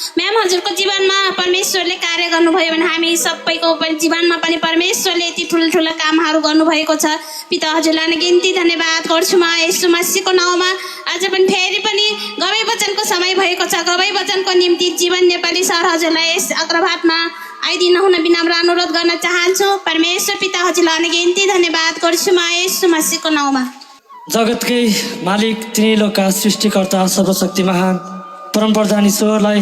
Ma'am हजुरको जीवनमा परमेश्वरले कार्य गर्नुभयो भने हामी सबैको पनि जीवनमा पनि परमेश्वरले यति ठुल्ठुला कामहरू गर्नुभएको छ। पिता हजुरलाई अनगिन्ती धन्यवाद गर्छु म येशू मसीहको नाउँमा। आज पनि फेरि पनि गवाई वचनको समय भएको छ। गवाई वचनको निम्ति जीवन नेपाली सर हजुरलाई यस अग्रभागमा आइदिनु हुन विनम्र अनुरोध गर्न चाहन्छु। परमेश्वर पिता हजुरलाई अनगिन्ती धन्यवाद गर्छु म येशू मसीहको नाउँमा। जगतकै मालिक तिनै लोकका सृष्टिकर्ता सर्वशक्ति महान परमप्रधान ईश्वरलाई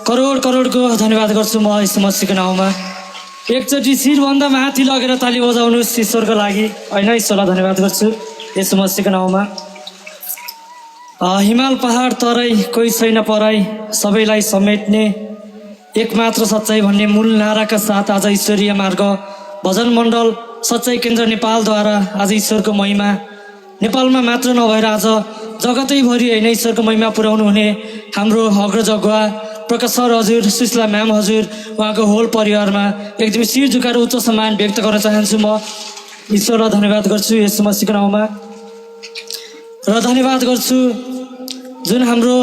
करोड करोडको धन्यवाद गर्छु म यस मसीहको नाउँमा। एकचोटि शिरभन्दा माथि लगेर ताली बजाउनुहोस् ईश्वरको लागि। होइन, ईश्वरलाई धन्यवाद गर्छु यस मसीहको नाउँमा। हिमाल पहाड तराई कोही छैन पराई सबैलाई समेट्ने एकमात्र सच्चाइ भन्ने मूल नाराका साथ आज ईश्वरीय मार्ग भजन मण्डल सच्चाइ केन्द्र नेपालद्वारा आज ईश्वरको महिमा नेपालमा मात्र नभएर आज जगतैभरि होइन ईश्वरको महिमा पुर्याउनु हुने हाम्रो अग्रजगुवा प्रकाश सर हजुर, सुशीला म्याम हजुर, उहाँको होल परिवारमा एकदमै शिर झुकाएर उच्च सम्मान व्यक्त गर्न चाहन्छु। म ईश्वरलाई धन्यवाद गर्छु यस मसीहको नाउँमा। र धन्यवाद गर्छु जुन हाम्रो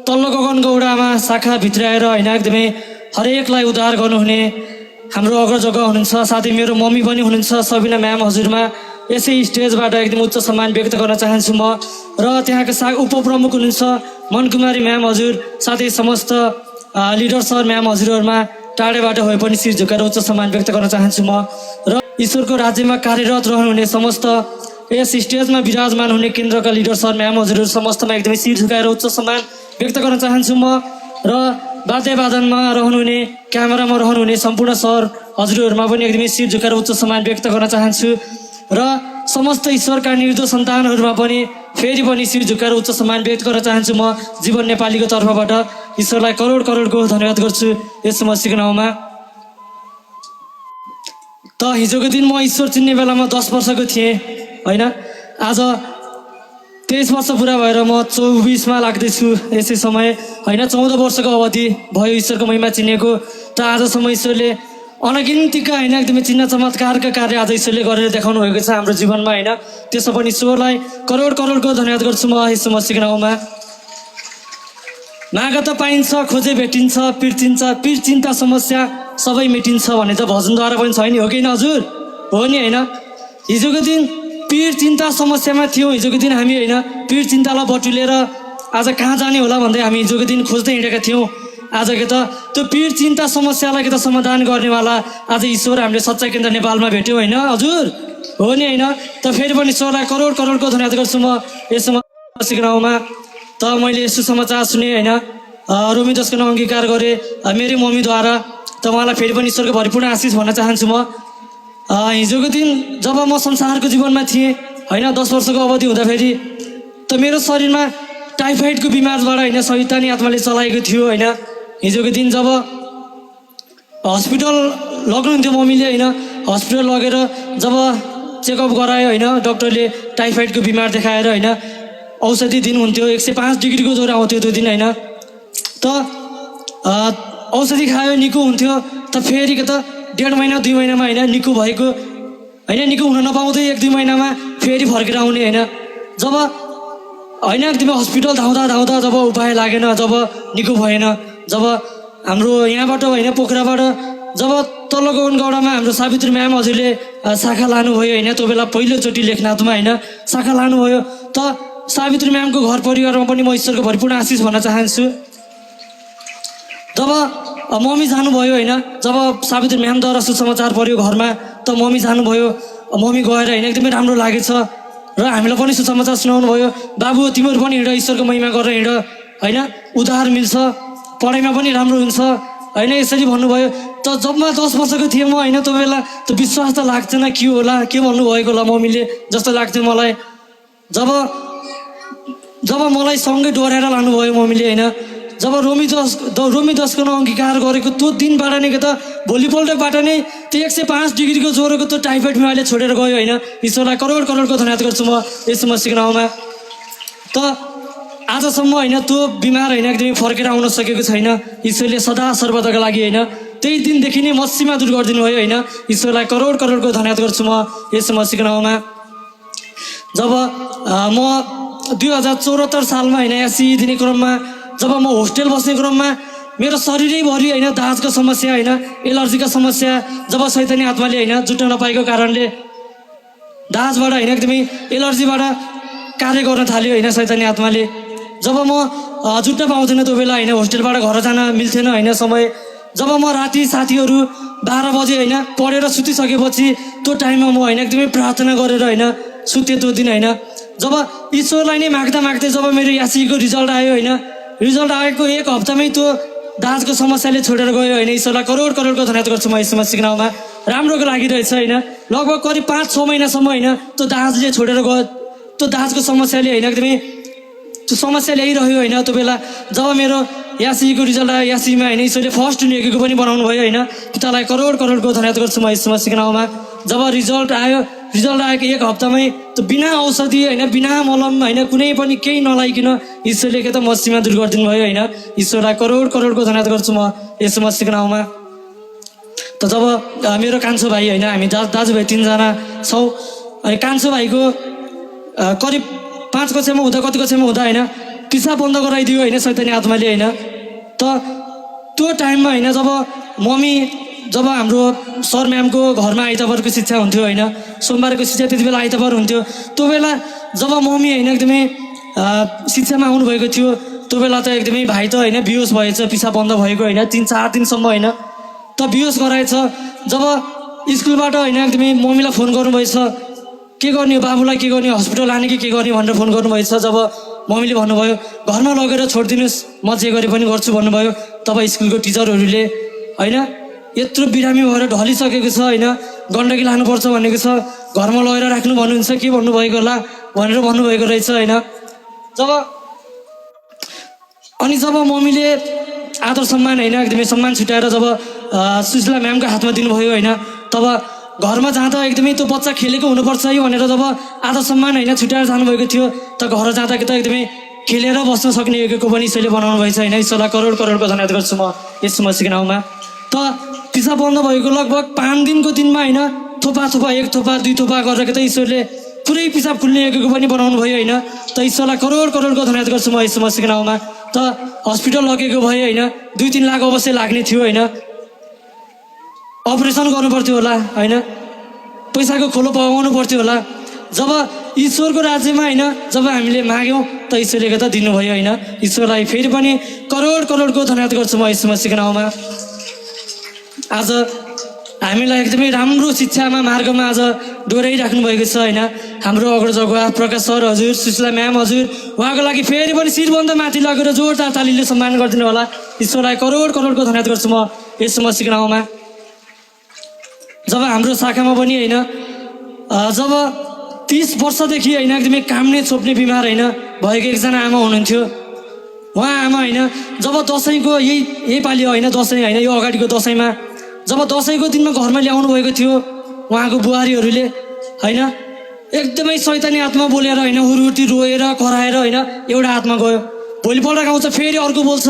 तल्लो गगन गौडामा शाखा भित्राएर होइन एकदमै हरेकलाई उद्धार गर्नुहुने हाम्रो अग्रजग्गा हुनुहुन्छ। साथै मेरो मम्मी पनि हुनुहुन्छ सबिना म्याम हजुरमा यसै स्टेजबाट एकदम उच्च सम्मान व्यक्त गर्न चाहन्छु म। र त्यहाँका उपप्रमुख हुनुहुन्छ मनकुमारी म्याम हजुर, साथै समस्त लिडर सर म्याम हजुरहरूमा टाढेबाट भए पनि शिर झुकाएर उच्च सम्मान व्यक्त गर्न चाहन्छु म। र ईश्वरको राज्यमा कार्यरत रहनुहुने समस्त यस स्टेजमा विराजमान हुने केन्द्रका लिडर सर म्याम हजुरहरू समस्तमा एकदमै शिर झुकाएर उच्च सम्मान व्यक्त गर्न चाहन्छु म। र वाद्यवादनमा रहनुहुने क्यामेरामा रहनुहुने सम्पूर्ण सर हजुरहरूमा पनि एकदमै शिर झुकाएर उच्च सम्मान व्यक्त गर्न चाहन्छु। र समस्त ईश्वरका निर्दोष सन्तानहरूमा पनि फेरि पनि शिर झुकाएर उच्च सम्मान व्यक्त गर्न चाहन्छु म। जीवन नेपालीको तर्फबाट ईश्वरलाई करोड करोडको धन्यवाद गर्छु यस मसीहको नाउँमा। त हिजोको दिन म ईश्वर चिन्ने बेलामा 10 वर्षको थिएँ होइन। आज 23 वर्ष पुरा भएर म 24मा लाग्दैछु यसै समय होइन। 14 वर्षको अवधि भयो ईश्वरको महिमा चिनेको। त आजसम्म ईश्वरले अनगिन्तीका होइन एकदमै चिन्ह चमत्कारका कार्य आज ईश्वरले गरेर देखाउनु भएको छ हाम्रो जीवनमा होइन। त्यसो पनि ईश्वरलाई करोड करोडको धन्यवाद गर्छु म यस मसीहको नाउँमा। माग त पाइन्छ खोजे भेटिन्छ पीड चिन्ता समस्या सबै मेटिन्छ भन्ने त भजनद्वारा पनि छ नि, हो कि हजुर? हो नि होइन। हिजोको दिन पीड चिन्ता समस्यामा थियौँ। हिजोको दिन हामी होइन पीड चिन्तालाई बटुलेर आज कहाँ जाने होला भन्दै हामी हिजोको दिन खोज्दै हिँडेका थियौँ। आज के त त्यो पीड चिन्ता समस्यालाई के त समाधान गर्नेवाला आज ईश्वर हामीले सच्चाइ केन्द्र नेपालमा भेट्यौँ होइन हजुर? हो नि होइन। त फेरि पनि ईश्वरलाई करोड करोडको धन्यवाद गर्छु म यस मसीहको नाउँमा। त मैले सुसमाचार सुने होइन, रोमिदासको नाउँ अंगीकार गरेँ मेरै मम्मीद्वारा। त उहाँलाई फेरि पनि ईश्वरको भरिपूर्ण आशिष भन्न चाहन्छु म। हिजोको दिन जब म संसारको जीवनमा थिएँ होइन 10 वर्षको अवधि हुँदाखेरि त मेरो शरीरमा टाइफाइडको बिमारबाट होइन शैतानी आत्माले चलाएको थियो होइन। हिजोको दिन जब हस्पिटल लग्नुहुन्थ्यो मम्मीले होइन, हस्पिटल लगेर जब चेकअप गरायो होइन डक्टरले टाइफाइडको बिमार देखाएर होइन औषधि दिनुहुन्थ्यो। 105 डिग्रीको ज्वरो आउँथ्यो त्यो दिन होइन। त औषधि खायो निको हुन्थ्यो। त फेरि के त 1.5 महिना 2 महिनामा होइन निको भएको होइन, निको हुन नपाउँदै 1-2 महिनामा फेरि फर्केर आउने होइन। जब होइन एकदमै हस्पिटल धाउँदा धाउँदा जब उपाय लागेन, जब निको भएन, जब हाम्रो यहाँबाट होइन पोखराबाट जब तल्लो गौडामा हाम्रो सावित्री म्याम हजुरले शाखा लानुभयो होइन, त्यो बेला पहिलोचोटि लेखनाथमा होइन शाखा लानुभयो। त सावित्री म्यामको घर परिवारमा पनि म ईश्वरको भरिपूर्ण आशिष भन्न चाहन्छु। जब मम्मी जानुभयो होइन, जब सावित्री म्यामद्वारा सुसमाचार पर्यो घरमा त मम्मी जानुभयो। मम्मी गएर होइन एकदमै राम्रो लागेछ र हामीलाई पनि सुसमाचार सुनाउनु भयो। बाबु तिमीहरू पनि हिँड, ईश्वरको महिमा गरेर हिँड होइन, उद्धार मिल्छ, पढाइमा पनि राम्रो हुन्छ होइन, यसरी भन्नुभयो। त जब म 10 वर्षको थिएँ म होइन त्यो बेला त विश्वास त लाग्थेन के होला के भन्नुभएको होला मम्मीले जस्तो लाग्थ्यो मलाई। जब मलाई सँगै डोराएर लानुभयो मम्मीले होइन, जब रोमिदासको नाउँ अंगीकार गरेको त्यो दिनबाट नै के त भोलिपल्टबाट नै त्यो 105 डिग्रीको ज्वरोको त्यो टाइफाइड बिमारले छोडेर गयो होइन। ईश्वरलाई करोड करोडको धन्यवाद गर्छु म यस मसीहको नाउँमा। त आजसम्म होइन त्यो बिमार होइन एकदमै फर्केर आउन सकेको छैन। ईश्वरले सदा सर्वदाका लागि होइन त्यही दिनदेखि नै मसीमा दूर गरिदिनु भयो होइन। ईश्वरलाई करोड करोडको धन्यवाद गर्छु म यस मसीहको नाउँमा। जब म 2074 सालमा होइन एससी दिने क्रममा जब म होस्टेल बस्ने क्रममा मेरो शरीरैभरि होइन दाँजको समस्या होइन एलर्जीका समस्या जब शैतानी आत्माले होइन जुट्न नपाएको कारणले दाँजबाट होइन एकदमै एलर्जीबाट कार्य गर्न थाल्यो होइन शैतानी आत्माले जब म जुट्न पाउँथेन त्यो बेला होइन होस्टेलबाट घर जान मिल्थेन होइन समय जब म राति साथीहरू 12 बजे होइन पढेर सुतिसकेपछि त्यो टाइममा म होइन एकदमै प्रार्थना गरेर होइन सुते त्यो दिन होइन जब ईश्वरलाई नै माग्दा माग्दै जब मेरो यासीको रिजल्ट आयो होइन रिजल्ट आएको 1 हप्तामै त्यो दाँजको समस्याले छोडेर गयो होइन ईश्वरलाई करोड करोडको धन्यवाद गर्छु म यस मसीको नाउँमा राम्रोको लागिरहेछ होइन लगभग करिब 5-6 महिनासम्म होइन त्यो दाँजले छोडेर गयो त्यो दाँजको समस्याले होइन एकदमै त्यो समस्या ल्याइरह्यो होइन त्यो बेला जब मेरो यासीको रिजल्ट आयो यासीमा होइन ईश्वरले फर्स्ट निएको पनि बनाउनु भयो होइन पितालाई करोड करोडको धन्यवाद गर्छु म यस मसीको नाउँमा जब रिजल्ट आएको 1 हप्तामै त्यो बिना औषधि होइन बिना मलम होइन कुनै पनि केही नलाइकन ईश्वरले के त मसीमा दूर गरिदिनु भयो होइन ईश्वरलाई करोड करोडको धन्यवाद गर्छु म यस मसीको नाउँमा त जब मेरो कान्छो भाइ होइन हामी दाजुभाइ 3 जना छौँ अनि कान्छो भाइको करिब 5 कक्षामा हुँदा कति कक्षामा हुँदा होइन पिसाब बन्द गराइदियो होइन शैतानी आत्माले होइन त त्यो टाइममा होइन जब हाम्रो सर म्यामको घरमा आइतबारको शिक्षा हुन्थ्यो होइन सोमबारको शिक्षा त्यति बेला आइतबार हुन्थ्यो त्यो बेला जब मम्मी होइन एकदमै शिक्षामा आउनुभएको थियो त्यो बेला त एकदमै भाइ त होइन बिहोस भएछ पिसाब बन्द भएको होइन 3-4 दिनसम्म होइन त बिहोस गराएछ जब स्कुलबाट होइन एकदमै मम्मीलाई फोन गर्नुभएछ के गर्ने बाबुलाई के गर्ने हस्पिटल लाने कि के गर्ने भनेर फोन गर्नुभएछ जब मम्मीले भन्नुभयो घरमा लगेर छोडिदिनुहोस् म जे गरे पनि गर्छु भन्नुभयो तब स्कुलको टिचरहरूले होइन यत्रो बिरामी भएर ढलिसकेको छ होइन गण्डकी लानुपर्छ भनेको छ घरमा लगेर राख्नु भन्नुहुन्छ के भन्नुभएको होला भनेर भन्नुभएको रहेछ होइन जब मम्मीले आदर सम्मान होइन एकदमै सम्मान छुट्याएर जब सुशीला म्यामको हातमा दिनुभयो होइन तब घरमा जाँदा एकदमै त्यो बच्चा खेलेको हुनुपर्छ है भनेर जब आदर सम्मान होइन छुट्याएर जानुभएको थियो त घर जाँदा त एकदमै खेलेर बस्न सक्ने योग्यको पनि ईश्वरले बनाउनु भएछ होइन ईश्वरलाई करोड करोडको धन्यवाद गर्छु म यस मसीको नाउँमा त पिसाब बन्द भएको लगभग 5 दिनको दिनमा होइन थोपा 1 थोपा 2 थोपा गरेर त ईश्वरले पुरै पिसाब फुल्ने योग्यको पनि बनाउनु भयो होइन त ईश्वरलाई करोड करोडको धन्यवाद गर्छु म यस मसीको नाउँमा त हस्पिटल लगेको भयो होइन 2-3 लाख अवश्य लाग्ने थियो होइन अपरेसन गर्नुपर्थ्यो होला होइन पैसाको खोलो पगाउनु पर्थ्यो होला जब ईश्वरको राज्यमा होइन जब हामीले माग्यौँ त ईश्वरले त दिनुभयो होइन ईश्वरलाई फेरि पनि करोड करोडको धन्यवाद गर्छु म यस मसीको नाउँमा आज हामीलाई एकदमै राम्रो शिक्षामा मार्गमा आज डोराइराख्नु भएको छ होइन हाम्रो अग्रजगुवा प्रकाश सर हजुर सुशीला म्याम हजुर उहाँको लागि फेरि पनि शिरबन्द माथि लगेर जोरदार तालीले सम्मान गरिदिनु होला ईश्वरलाई करोड करोडको धन्यवाद गर्छु म यस मसीको नाउँमा जब हाम्रो शाखामा पनि होइन जब 30 वर्षदेखि होइन एकदमै काम्ने छोप्ने बिमार होइन भएको एकजना आमा हुनुहुन्थ्यो उहाँ आमा होइन जब दसैँको यही पालि होइन दसैँ होइन यो अगाडिको दसैँमा जब दसैँको दिनमा घरमा ल्याउनु भएको थियो उहाँको बुहारीहरूले होइन एकदमै शैतानी आत्मा बोलेर होइन हुरहुर्ती रोएर कराएर होइन एउटा आत्मा गयो भोलिपल्ट आउँछ फेरि अर्को बोल्छ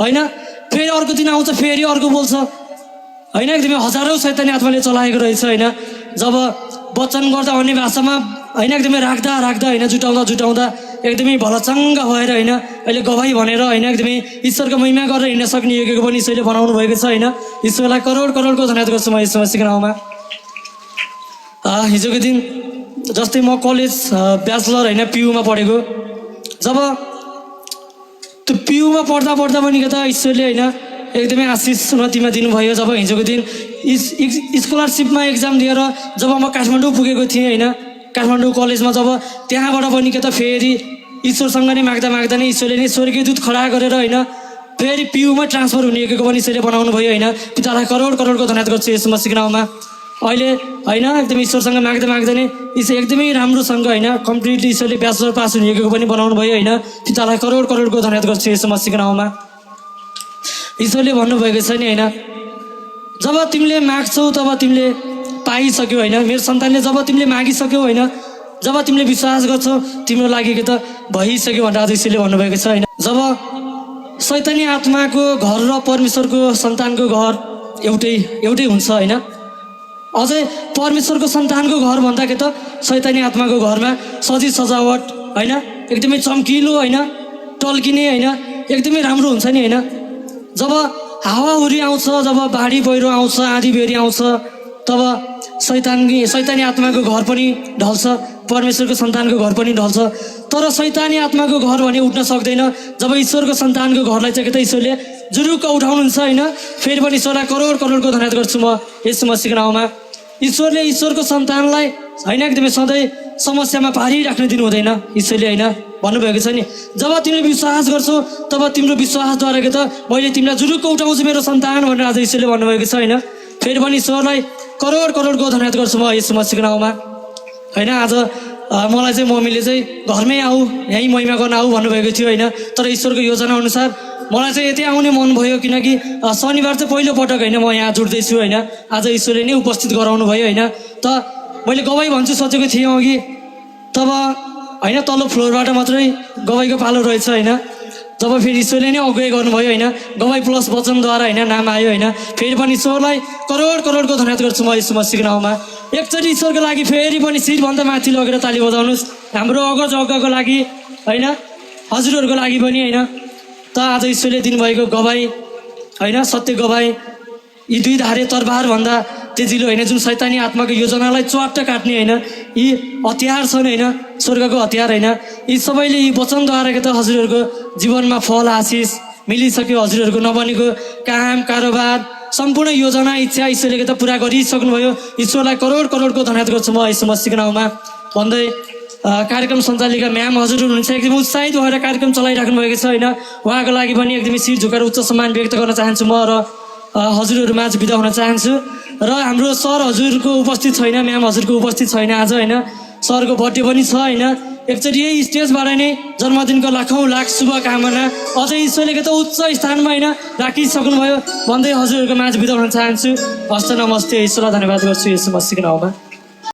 होइन फेरि अर्को दिन आउँछ फेरि अर्को बोल्छ होइन एकदमै हजारौँ शैतानी आत्माले चलाएको रहेछ होइन जब वचन गर्दा अन्य भाषामा होइन एकदमै राख्दा होइन जुटाउँदा एकदमै भलचङ्ग भएर होइन अहिले गवाई भनेर होइन एकदमै ईश्वरको महिमा गरेर हिँड्न सक्ने योग्यको पनि ईश्वरले बनाउनु भएको छ होइन ईश्वरलाई करोड करोडको धन्यवाद गर्छु म यस मसीको नाउँमा हिजोको दिन जस्तै म कलेज ब्याचलर होइन पियुमा पढेको जब त्यो पियुमा पढ्दा पनि त ईश्वरले होइन एकदमै आशिष उन्नतिमा दिनुभयो जब हिजोको दिन स्कलरसिपमा एक्जाम दिएर जब म काठमाडौँ पुगेको थिएँ होइन काठमाडौँ कलेजमा जब त्यहाँबाट पनि के त फेरि ईश्वरसँग नै माग्दा नै ईश्वरले नै स्वर्गीय दूत खडा गरेर होइन फेरि पियुमा ट्रान्सफर हुने योग्यको पनि ईश्वरले बनाउनु भयो होइन पितालाई करोड करोडको धन्यवाद गर्छु यस मसीको नाउँमा अहिले होइन एकदमै ईश्वरसँग माग्दा नै ईश्वर एकदमै राम्रोसँग होइन कम्प्लिटली ईश्वरले ब्याचलर पास हुने योग्यको पनि बनाउनु भयो होइन पितालाई करोड करोडको धन्यवाद गर्छु यस मसीको नाउँमा ईश्वरले भन्नुभएको छ नि होइन जब तिमीले माग्छौ तब तिमीले पाइसक्यौ होइन मेरो सन्तानले जब तिमीले मागिसक्यौ होइन जब तिमीले विश्वास गर्छौ तिम्रो लागि के त भइसक्यो भनेर आज ईश्वरले भन्नुभएको छ होइन जब शैतानी आत्माको घर र परमेश्वरको सन्तानको घर एउटै हुन्छ होइन अझै परमेश्वरको सन्तानको घर भन्दा के त शैतानी आत्माको घरमा सजी सजावट होइन एकदमै चम्किलो होइन टल्किने होइन एकदमै राम्रो हुन्छ नि होइन जब हावाहुरी आउँछ, जब बाढी पहिरो आउँछ, आँधी बेह्री आउँछ, तब शैतानी आत्माको घर पनि ढल्छ, परमेश्वरको सन्तानको घर पनि ढल्छ। तर शैतानी आत्माको घर भने उठ्न सक्दैन जब ईश्वरको सन्तानको घरलाई चाहिँ त ईश्वरले जुरुक्क उठाउनुहुन्छ होइन। फेरि पनि ईश्वरलाई करोड करोडको धन्यवाद गर्छु म यस मसीहको नाउँमा। ईश्वरले ईश्वरको सन्तानलाई होइन एकदमै सधैँ समस्यामा पारिराख्न दिनु हुँदैन ईश्वरले होइन, भन्नुभएको छ नि, जब तिमीले विश्वास गर्छौ तब तिम्रो विश्वासद्वारा के त मैले तिमीलाई जुरुक्क उठाउँछु मेरो सन्तान भनेर आज ईश्वरले भन्नुभएको छ होइन। फेरि पनि ईश्वरलाई करोड करोडको धन्यवाद गर्छु म यस मसीहको नाउँमा होइन। आज मलाई चाहिँ मम्मीले चाहिँ घरमै आऊ, यहीँ महिमा गर्न आऊ भन्नुभएको थियो होइन। तर ईश्वरको योजना अनुसार मलाई चाहिँ यति आउने मन भयो, किनकि शनिबार चाहिँ पहिलोपटक होइन म यहाँ जुट्दैछु होइन। आज ईश्वरले नै उपस्थित गराउनु भयो होइन। त मैले गवाई भन्छु सोचेको थिएँ अघि, तब होइन तल्लो फ्लोरबाट मात्रै गवाईको पालो रहेछ होइन। जब फेरि ईश्वरले नै अगुवाई गर्नुभयो होइन, गवाई प्लस वचनद्वारा होइन नाम आयो होइन। फेरि पनि ईश्वरलाई करोड करोडको धन्यवाद गर्छु म यीशु मसीहको नाउँमा। एकचोटि ईश्वरको लागि फेरि पनि शिरभन्दा माथि लगेर ताली बजाउनुहोस्, हाम्रो अग्रज अग्गको लागि होइन, हजुरहरूको लागि पनि होइन। त आज ईश्वरले दिनुभएको गवाई होइन, सत्य गवाई, यी दुई धारे तरबारभन्दा तेजिलो होइन, जुन शैतानी आत्माको योजनालाई च्वाट्ट काट्ने होइन, यी हतियार छन् होइन, स्वर्गको हतियार होइन। यी सबैले यी वचनद्वारा के त हजुरहरूको जीवनमा फल आशिष मिलिसक्यो। हजुरहरूको नबनेको काम कारोबार सम्पूर्ण योजना इच्छा ईश्वरले के त पुरा गरिसक्नुभयो। ईश्वरलाई करोड करोडको धन्यवाद गर्छु म यीशु मसीहको नाउँमा भन्दै कार्यक्रम सञ्चालिका म्याम हजुर हुनुहुन्छ, एकदमै उत्साहित भएर कार्यक्रम चलाइराख्नु भएको छ होइन। उहाँको लागि पनि एकदमै शिर झुकाएर उच्च सम्मान व्यक्त गर्न चाहन्छु म र हजुरहरू माझ बिदा हुन चाहन्छु। र हाम्रो सर हजुरको उपस्थित छैन, म्याम हजुरको उपस्थित छैन आज होइन, सरको बर्थडे पनि छ होइन। एकचोटि यही स्टेजबाट नै जन्मदिनको लाखौँ लाख शुभकामना अझै ईश्वरले के त उच्च स्थानमा होइन राखिसक्नुभयो भन्दै हजुरहरूको माझ बिदा हुन चाहन्छु। हस्त नमस्ते, ईश्वरलाई धन्यवाद गर्छु यीशु मसीहको नाउँमा।